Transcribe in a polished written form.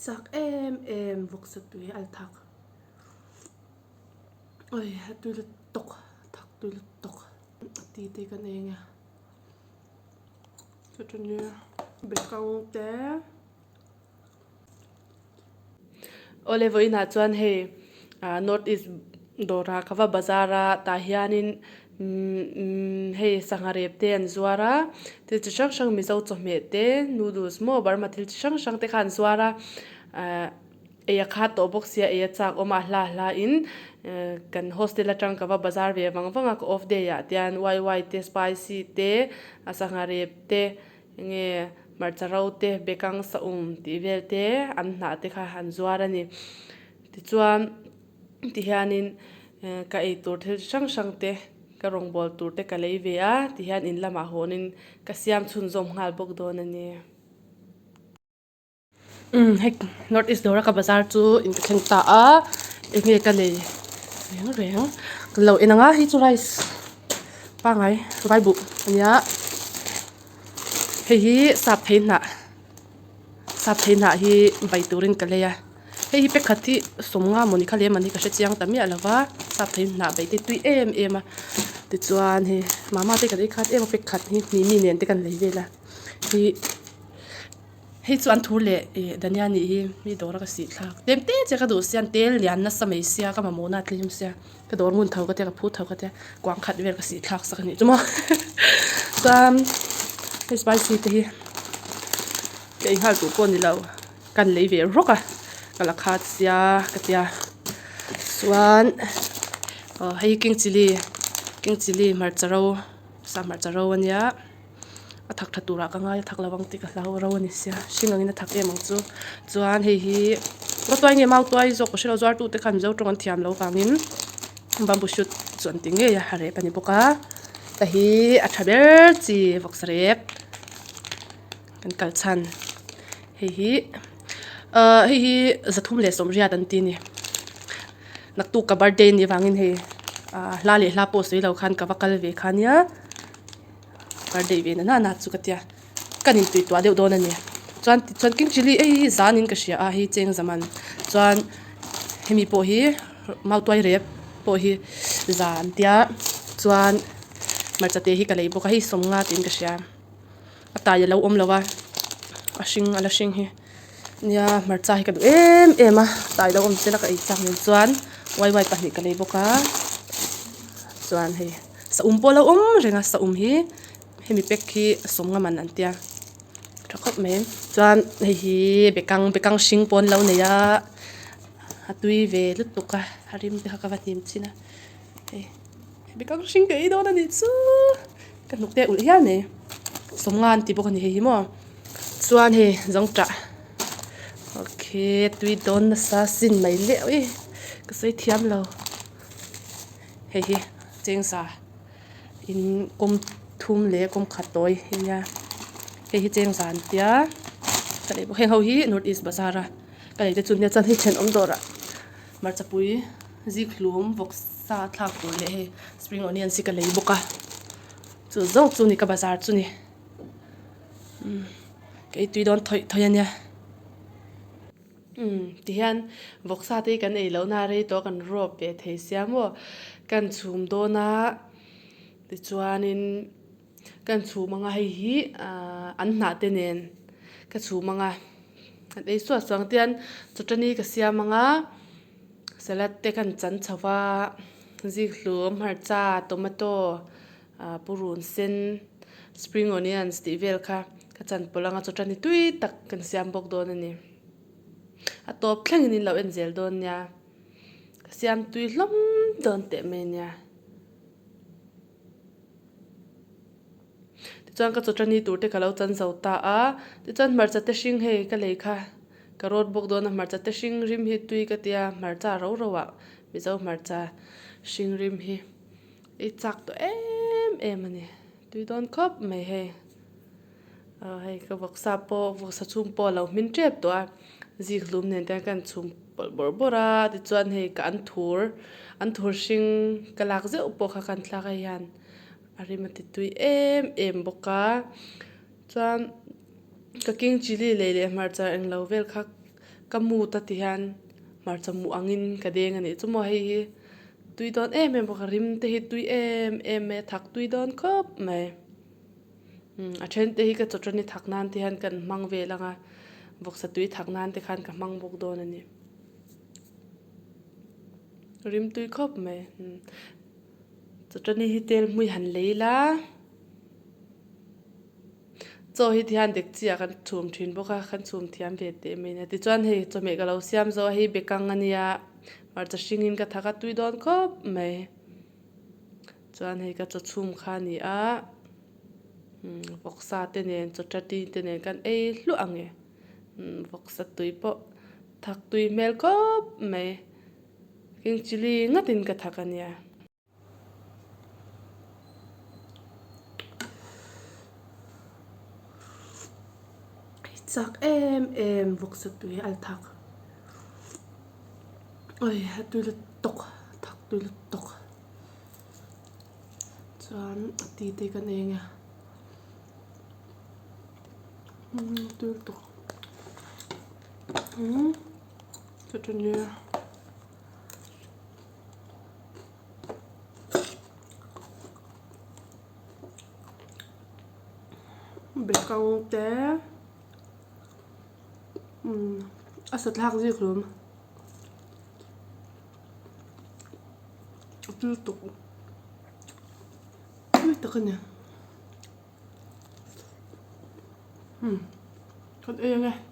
Chak em em vawksa tui al thak. Oi a tui lutuk thak tui lutuk a ti te kan ei ang e. Chutah bekang te. Awle vawiinah chuan hei ah north east dawrah ka va bazar a tah hianin umm hei sangha rep te an zuar a thil chi hrang hrang mizo chawhmeh te noodles maw burma thil chi hrang hrang te kha an zuar a ah ei a khat tawh bawk sia ei a chak awm a a hla hla in kan hostel atang ka va bazar ve vang vang a ka off day ah te hian wai wai te spicy te a sangha rep te. Enge hmarcha ro te bekang saum tih vel te an hnah te kha an zuar a ni. Tichuan tihianin ka ei tur thil chi hrang hrang te ka rawngbâwl tur te ka lei ve a tihian in lamah hawnin ka siam chhunzawm nghal bawk dawn a ni. Umm hei north east dawra ka bazar chu in ka thleng ta a enge ka nei reng reng ka lo en ang a hei chu rice pangai vai buh ania hei hi sap phei hnah sap phei hnah hi bai turin ka lei a hei hi pakhat hi sawmnga mawni kha lem ani ka hre chiang ta miah lo va sap phei hnah bai te tui em em a tichuan hei mama te kan ei khat em a pakhat hi mimi nen te kan lei vel a hi. Hei chu an thur leh ih Dania nih hi mi dawr a ka sih thlak tlem te che ka duh sia an tel lian nasa mai sia ka mamawh na a tlem sia ka dawr ngun tho ka tia ka phu tho ka tia kuang khat vel ka sih thlak sak a nih chu maw chuan hei spicy te hi ka ei nghal duh pawh a ni lo ka lei ve rawk a ka la khat sia ka tia chuan aw hei hi king chilli king chilli hmarcha ro sap hmarcha ro a nia. A thak tha turah ka ngai a thak lo ang tih ka hlau ro a ni sia hring angin a thak em ang chu chuan hei hi ka tuai nge mau tuai zawk ka hrelo zuar tute khan mizo tawng an thiam lo vangin bamboo shoot chu an ti ngei a a rep a ni bawk a hei hi a tha ber chi vawksa rep kan kal chhan hei hi ahh hei hi zathum leh sawmriat an ti a ni naktuk ka birthday a nih vangin hei ah hla leh hla pawh sawi lo khan ka va kal ve kha nia. Birthday ve na na chu ka tia kan in tui tuah deuh dawn a ni chuan tichuan king chilli ei hi zan in ka hria a hei cheng zaman chuan hemi pawh hi mautuai rep pawh hi zan tia chuan hmarcha te hi ka lei bawk a hei sawmnga tiin ka hria a tai alo awm lo a a hring a la hring hi nia hmarcha hi ka duh em em a tai lo awm se la ka ei chak nen chuan waiwai pahnih ka lei bawk a chuan hei. Saum pawh a lo awm reng a saum hi hemi pack hi sawmnga man an tia tha khawp mai chuan hei hi bekang bekang hring pawh an lo nei a a tui ve lutuk a a rim te kha ka va hnim chin a hei bekang hring ka ei dawn a nih chu ka hnuk te a ulh hial mai sawmnga an ti bawk a ni hei hi maw chuan hei zawngṭah okay tui dawn nasa sin mai leh ui ka sawi thiam lo. Hei hi chengza in kawm thum leh kawm khat tawi a nia hei hi chengza an tia ka lei bawk heng ho hi north east bazar a ka lei te chu nia chuan hei thenawm dawrah hmarchapui zikhlum vawksa thlak tur leh hei spring onions hi ka lei bawk a chu zawng chu ni ka bazar chu ni umm ka ei tui dawn thawih thawih a nia. Umm tihian vawksa te hi kan ei loh na a rei tawh a kan rawp ve thei sia maw kan chhum dawn a tichuanin kan chhum anga hei hi ahh an hnah te nen ka chhum anga kan ei suah suah ang tihian chawṭani ka siam anga salad te kan chan chho va zikhlum hmarcha tomato ah purun sen spring onions tih vel kha ka chan pawlh anga chawṭani tui tak kan siam bawk dawn a ni. A tawp thlengin in lo en zel dawn nia ka siam tui hlawm dawn teh mai nia. Tichuan ka chawṭani tur te ka lo chan zo ta a tichuan hmarcha te hring hei ka lei kha ka rawt bawk dawn a hmarcha te hring rim hi tui ka tia hmarcha ro ro ah mizo hmarcha hring rim hi ei chak tawh em em a ni tui dawn khawp mai hei. Aw hei ka vawksa pawh vawksa chhum pawh a lo hmin tep tawh a zik hlum nen te hian ka han chhum pawlh bawrh bawrh a tichuan hei ka an thur an thur hring ka lak zeuh pawh kha ka han thlak a hei hian a rim a ti tui em em bawk a chuan ka king chilli lei leh hmarcha englo vel kha. Ka mut a ti hian hmarcha mu angin ka deng a nih chu maw hei hi tui dawn em em bawk a rim te hi tui em em mai a thak tui dawn khawp mai umm a then te hi ka chawṭani thak nan te hian kan hmang vel ang a vawksa tui thak nan te khan ka hmang bawk dawn a ni rim tui khawp mai umm chawṭani hi tel hmui han lei la. Chaw hi tihian dek chiah kan chhum thin bawk a, kan chhum thiam ve teh mai nia. Tichuan hei chawhmeh ka lo siam zo a, hei bekang a nia, hmarcha hringin ka thak a tui dawn khawp mai. Chuan hei ka chaw chhum kha a ni a, umm vawksa te nen chaw chutney te nen kan ei hluah ang e. Umm vawksa tui pawh thak tui hmel khawp mai, king chilli ngatin ka thak a nia. Chak em em vawksa tui a thak oi a tui la tawk thak tui la tawk chuan a ti te kan ei ang e umm tui lutuk umm chutah Bekang te umm a sa thlak zik hlawm a tui tuk tui tak a ni umm kan ei ang e.